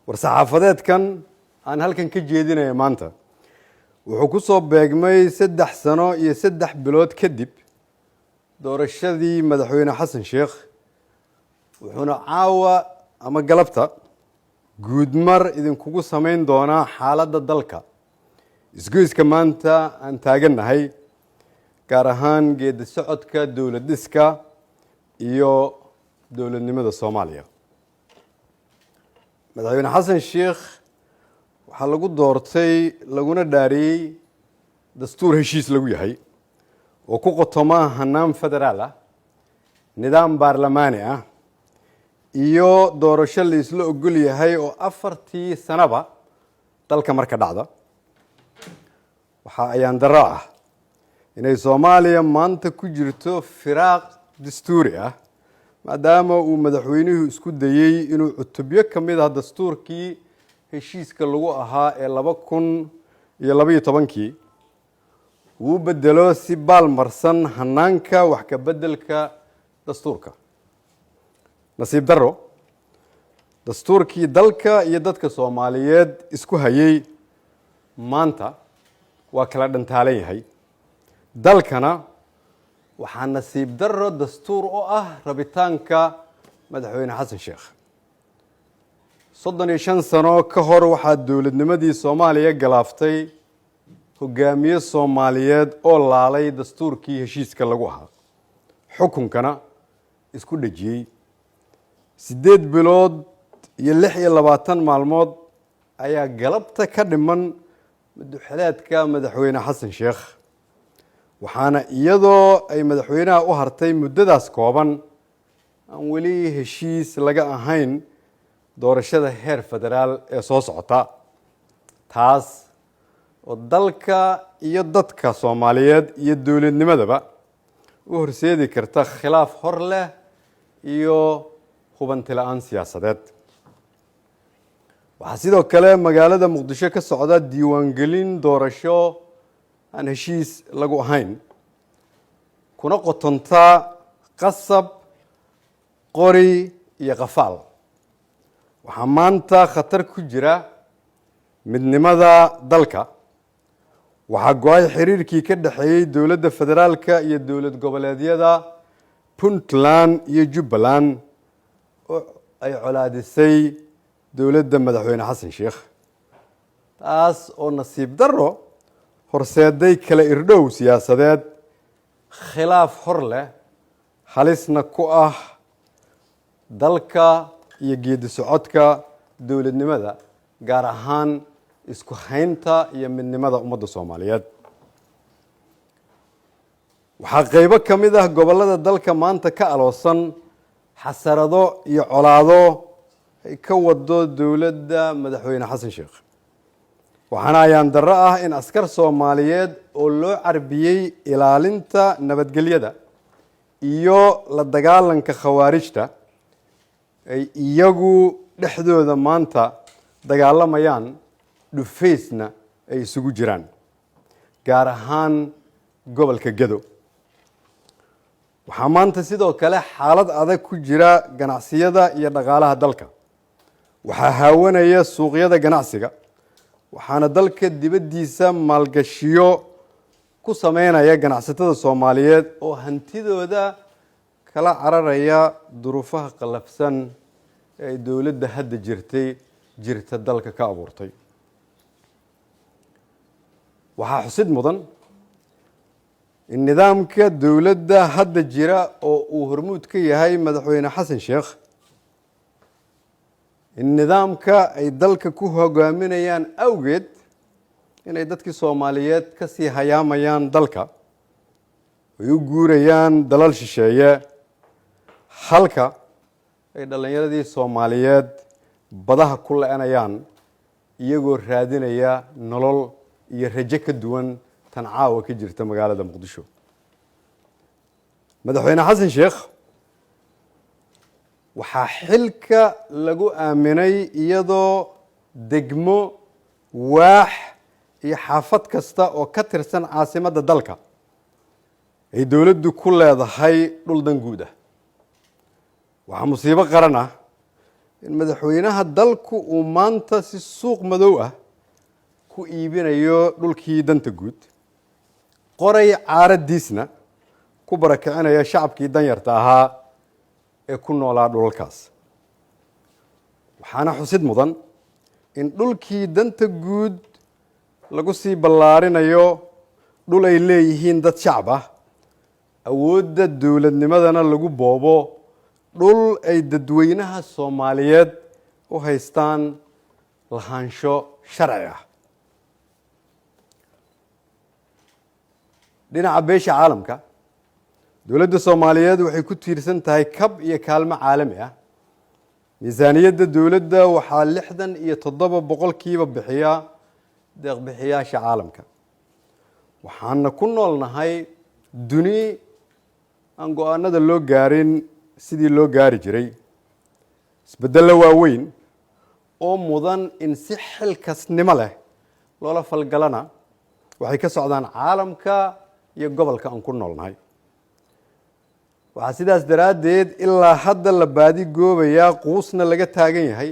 War-saxaafadeedkan aan halkan ka jeedinaya maanta wuxuu ku soo beegmay 3 sano iyo 3 bilood kadib doorashadii Madaxweyne Xasan Sheekh, wuxuuna caawa ama galabta guudmar idinkugu samayn doonaa xaaladda dalka, isgoyska maanta aan taagannahay, gaar ahaan geedi socodka dowlad dhiska iyo dowladnimada Soomaaliya. Madaxweyne Xasan Sheekh waxaa lagu doortay laguna dhaariyey dastuur heshiis lagu yahay oo ku qotoma hanaan federaal ah, nidaam baarlamaani ah iyo doorasho la isla ogol yahay oo 4tii sanaba dalka marka dhacda. Waxaa ayaan darro ah inay Soomaaliya maanta ku jirto firaaq dastuuri ah, maadaama uu madaxweynuhu isku dayey inuu cutubyo ka mid ah dastuurkii heshiiska lagu ahaa ee 2012-kii uu bedelo si baalmarsan hanaanka wax ka beddelka dastuurka. Nasiib darro, dastuurkii dalka iyo dadka Soomaaliyeed isku hayay maanta waa kala dhantaalan yahay. Dalkana waxaa nasiib darro dastuur u ah rabitaanka Madaxweyne Xasan Sheekh. 35 sano ka hor waxaa dowladnimadii Soomaaliya galaaftay hogaamiye Soomaaliyeed oo laalay dastuurkii heshiiska lagu ahaa, xukunkana isku dhejiyey. 8 bilood iyo 26 maalmood ayaa galabta ka dhiman muddoxileedka Madaxweyne Xasan Sheekh, waxaana iyadoo ay madaxweynaha u hartay muddadaas kooban aan weli heshiis laga ahayn doorashada heer federaal ee soo socota, taas oo dalka iyo dadka Soomaaliyeed iyo dowladnimadaba u horseedi karta khilaaf hor leh iyo hubanti la-aan siyaasadeed. Waxaa sidoo kale magaalada Muqdisho ka socda diiwaangelin doorasho aan heshiis lagu ahayn, kuna qotontaa qasab, qori iyo qafaal. Waxaa maanta khatar ku jira midnimada dalka. Waxaa go-ay xiriirkii ka dhexeeyey dowladda federaalka iyo dowlad goboleedyada Puntland iyo Jubbaland oo ay colaadisay dowladda Madaxweyne Xasan Sheekh, taas oo nasiib darro horseeday kala irdhow siyaasadeed, khilaaf hor leh, halisna ku ah dalka iyo geedi socodka dowladnimada, gaar ahaan isku haynta iyo midnimada ummadda Soomaaliyeed. Waxaa qeybo ka mid ah gobollada dalka maanta ka aloosan xasarado iyo colaado ay ka wado dowladda Madaxweyne Xasan Sheekh, waxaana ayaan darro ah in askar Soomaaliyeed oo loo carbiyey ilaalinta nabadgelyada iyo la dagaalanka khawaarijta ay iyagu dhexdooda maanta dagaalamayaan, dhufaysna ay isugu jiraan, gaar ahaan gobolka Gedo. Waxaa maanta sidoo kale xaalad adag ku jira ganacsiyada iyo dhaqaalaha dalka. Waxaa haawanaya suuqyada ganacsiga, waxaana dalka dibaddiisa maalgashiyo ku sameynaya ganacsatada Soomaaliyeed oo hantidooda kala cararaya duruufaha qallafsan ee ay dowladda hadda jirta dalka ka abuurtay. Waxaa xusid mudan in nidaamka dowladda hadda jira oo uu hormuud ka yahay Madaxweyne Xasan Sheekh, in nidaamka ay dalka ku hogaaminayaan awgeed inay dadkii Soomaaliyeed ka sii hayaamayaan dalka, ay u guurayaan dalal shisheeye, halka ay dhallinyaradii Soomaaliyeed badaha ku le-anayaan iyagoo raadinaya nolol iyo rajo ka duwan tan caawa ka jirta magaalada Muqdisho. Madaxweyne Xasan Sheekh waxaa xilka lagu aaminay iyadoo degmo, waax iyo xaafad kasta oo ka tirsan caasimadda dalka ay dowladdu ku leedahay dhul dan guud ah. Waxaa musiibo qaran ah In madaxweynaha dalku uu maanta si suuq madow ah ku iibinayo dhulkii danta guud, qoray caaradiisna ku barakicinaya shacabkii danyarta ahaa ee ku noolaa dhulalkaas. Waxaana xusid mudan in dhulkii danta guud lagu sii ballaarinayo dhul ay leeyihiin dad shacab ah, awoodda dowladnimadana lagu boobo dhul ay dadweynaha Soomaaliyeed u haystaan lahaansho sharci ah. Dhinaca beesha caalamka, dowladda Soomaaliyeed waxay ku tiirsan tahay kab iyo kaalmo caalami ah. Miisaaniyadda dowladda waxaa 67% bixiya deeqbixiyaasha caalamka. Waxaana ku noolnahay duni aan go-aanada loo gaarin sidii loo gaari jiray, isbeddello waaweyn oo mudan in si xilkasnimo leh loola falgalana waxay ka socdaan caalamka iyo gobolka aan ku noolnahay. Waxaa sidaas daraaddeed ilaa hadda la baadi goobayaa, quusna laga taagan yahay,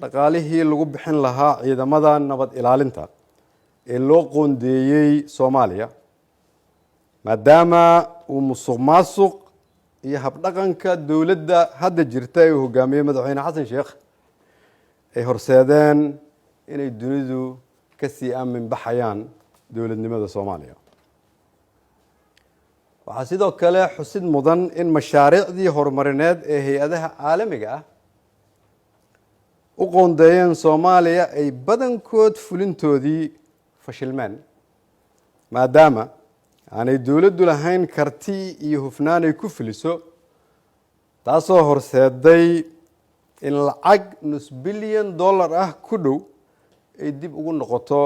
dhaqaalihii lagu bixin lahaa ciidamada nabad ilaalinta ee loo qoondeeyey Soomaaliya, maadaama uu musuq maasuq iyo habdhaqanka dowladda hadda jirta ee uu hogaamiyey Madaxweyne Xasan Sheekh ay horseedeen inay dunidu ka sii aamin baxayaan dowladnimada Soomaaliya. Waxaa sidoo kale xusid mudan in mashaariicdii horumarineed ee hay-adaha caalamiga ah u qoondeeyeen Soomaaliya ay badankood fulintoodii fashilmeen, maadaama aanay dowladdu lahayn karti iyo hufnaan ay ku fuliso, taasoo horseeday in lacag nus bilyan dollar ah ku dhow ay dib ugu noqoto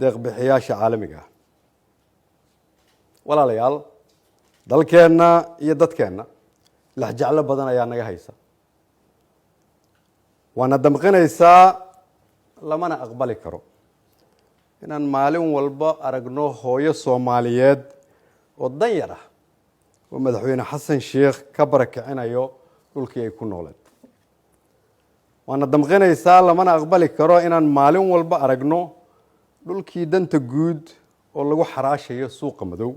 deeqbixiyaasha caalamiga ah. Walaalayaal, dalkeenna iyo dadkeenna lexjeclo badan ayaa naga haysa, waana damqinaysaa, lamana aqbali karo inaan maalin walba aragno hooyo Soomaaliyeed oo danyar ah oo Madaxweyne Xasan Sheikh ka barakicinayo dhulkii ay ku nooleed. Waana damqinaysaa, lamana aqbali karo inaan maalin walba aragno dhulkii danta guud oo lagu xaraashayo suuqa madow,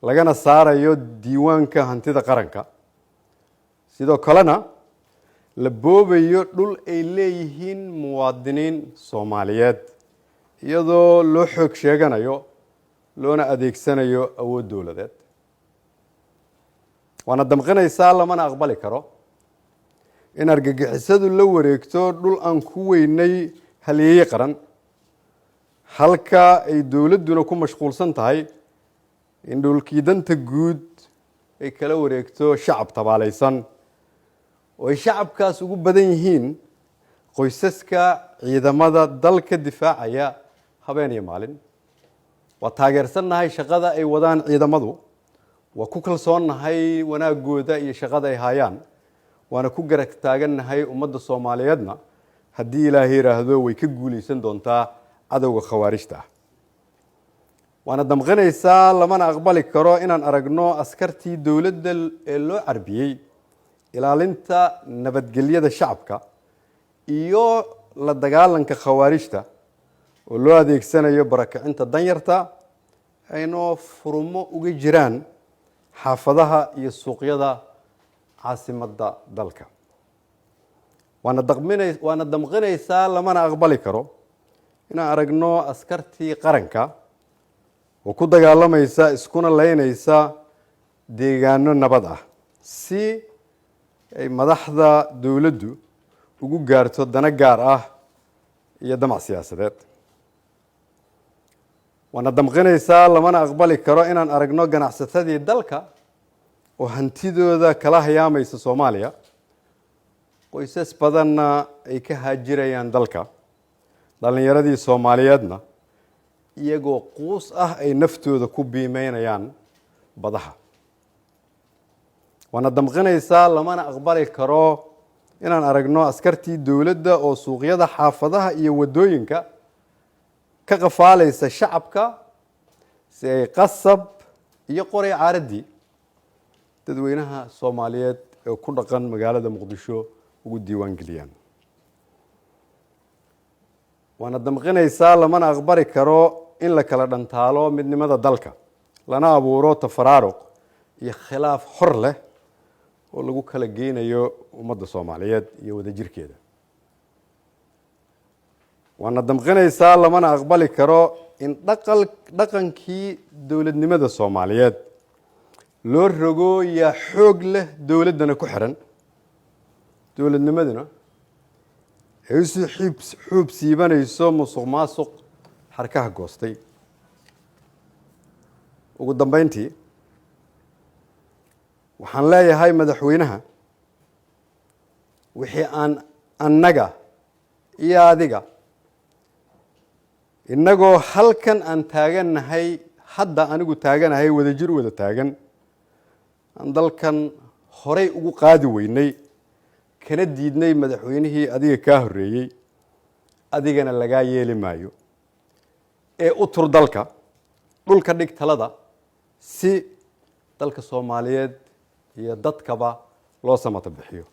lagana saarayo diiwaanka hantida qaranka, sidoo kalena la boobayo dhul ay leeyihiin muwaadiniin Soomaaliyeed, iyadoo loo xoog sheeganayo loona adeegsanayo awood dowladeed. Waana damqinaysaa, lamana aqbali karo in argagixisadu la wareegto dhul aan ku weynay halyeeye qaran, halka ay dowladduna ku mashquulsan tahay in dhulkii danta guud ay kala wareegto shacab tabaalaysan, oo ay shacabkaas ugu badan yihiin qoysaska ciidamada dalka difaacaya habeen iyo maalin. Waa taageersannahay shaqada ay wadaan ciidamadu, waa ku kalsoonnahay wanaagooda iyo shaqada ay haayaan, waana ku garab taagannahay. Ummadda Soomaaliyeedna, haddii Ilaahay yidhaahdo, way ka guulaysan doontaa cadowga khawaarijta ah. Waana damqinaysaa, lamana aqbali karo inaan aragno askartii dowladda ee loo carbiyey ilaalinta nabadgelyada shacabka iyo la dagaalanka khawaarijta oo loo adeegsanayo barakicinta danyarta, aynoo furumo uga jiraan xaafadaha iyo suuqyada caasimadda dalka. Waana damqinaysaa, lamana aqbali karo inaan aragno askartii qaranka oo ku dagaalamaysa iskuna leynaysa deegaano nabad ah si ay madaxda dowladdu ugu gaarto dano gaar ah iyo damac siyaasadeed. Waana damqinaysaa, lamana aqbali karo inaan aragno ganacsatadii dalka oo hantidooda kala hayaamaysa Soomaaliya, qoysas badanna ay ka haajirayaan dalka, dhallinyaradii Soomaaliyeedna iyagoo quus ah ay naftooda ku biimeynayaan badaha. Waana damqinaysaa, lamana aqbali karo inaan aragno askartii dowladda oo suuqyada, xaafadaha iyo waddooyinka ka qafaalaysa shacabka si ay qasab iyo qoray caaraddii dadweynaha Soomaaliyeed ee ku dhaqan magaalada Muqdisho Ugu diiwaan geliyaan. Waana damqinaysaa, lamana aqbali karo in la kala dhantaalo midnimada dalka, lana abuuro tafaraaruq iyo khilaaf hor leh oo lagu kala geynayo ummadda Soomaaliyeed iyo wadajirkeeda. Waana damqinaysaa, lamana aqbali karo in dhaqal dhaqankii dowladnimada Soomaaliyeed loo rogo yaa xoog leh, dowladdana ku xiran, dowladnimaduna ay usii xiib xuub siibanayso musuq maasuq xarkaha goostay. Ugu dambeyntii, waxaan leeyahay madaxweynaha: wixii aan annaga iyo adiga innagoo halkan aan taagannahay hadda, anigu taaganahay, wadajir u wada taagan, aan dalkan horay ugu qaadi weynay kana diidnay madaxweynihii adiga kaa horreeyey, adigana lagaa yeeli maayo. Ee u tur dalka, dhulka dhig talada, si dalka Soomaaliyeed iyo dadkaba loo samata bixiyo.